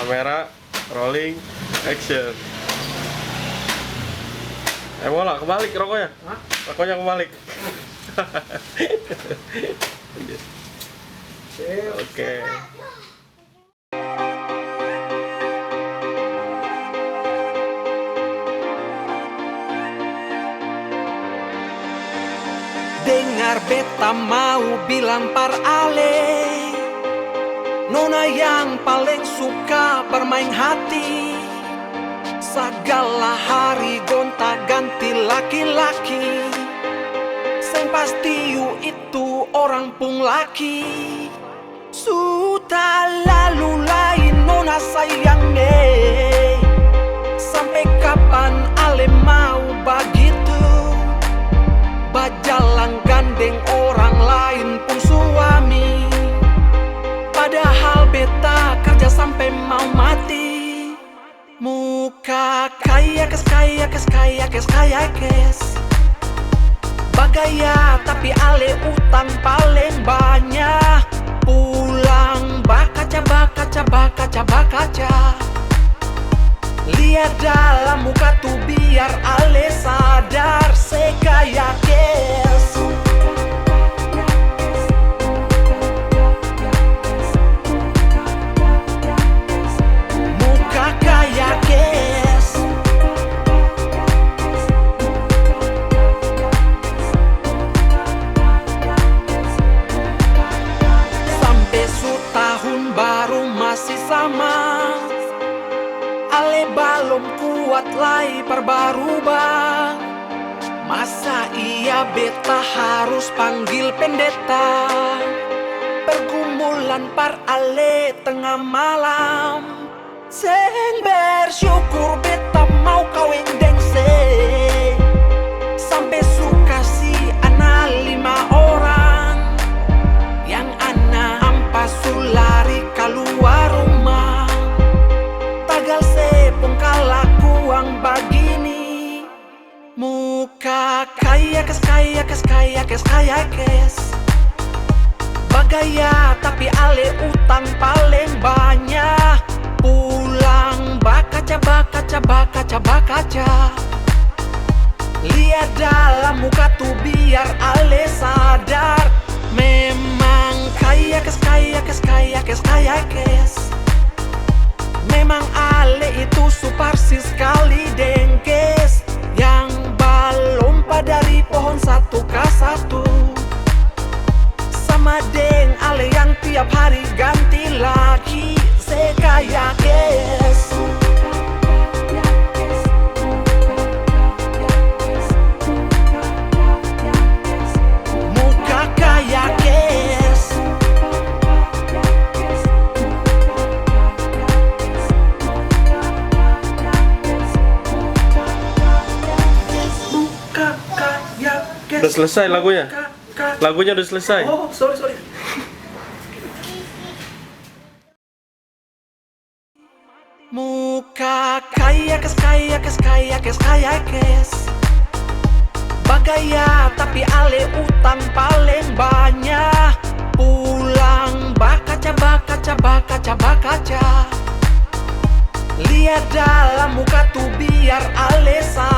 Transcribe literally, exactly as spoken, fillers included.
Kamera, rolling, action. Eh, bola, kebalik rokoknya. Hah? Rokoknya kebalik. Sip. Oke. Dengar beta mau bilang par ale, nona yang paleng suka barmaeng hati, sagala hari gonta-ganti laki-laki, seng pasti yu itu orang pung laki. Su talalu lai nona sayang e, sampe kapan ale mau bagitu? Bajalang gandeng orang lain pung suami, padahal beta karja sampe mau mati. Muka kayakes, kayakes, kayakes, kayakes. Bagaya tapi ale utang paleng banya. Pulang bakaca, bakaca, bakaca, bakaca. Lia dalam muka tu biar ale sadar se kayakes. Muka kayakes. Sampe su tahun baru masi sama. Ale balom kuat lai par barubah. Masa iya beta harus panggil pendeta? Pergumulan par ale tenga malam. Seng bersyukur beta mau kaweng deng se. Sampe su kasi ana lima orang. Yang ana ampa su lari kaluar rumah. Tagal se pung kalakuang bagini. Muka kayakes, kayakes, kayakes, kayakes. Bagaya tapi ale utang paleng banya. Pulang bakaca, bakaca, bakaca, bakaca. Lia dalam muka tu biar ale sadar. Memang kayakes, kayakes, kayakes, kayakes. Memang ale itu su parsis skali deng kes yang balompa dari pohon satu ka satu. Sama deng ale yang tiap hari ganti laki se kaya kes. Muka kaya kes. Muka kaya kes. Udah selesai lagunya? Muka kaya. Lagunya udah selesai. Oh, sorry, sorry. Muka kayakes, kayakes, kayakes, kayakes. Bagaya tapi ale utang paleng banya. Pulang bakaca, bakaca, bakaca, bakaca. Lia dalam muka tu biar ale sa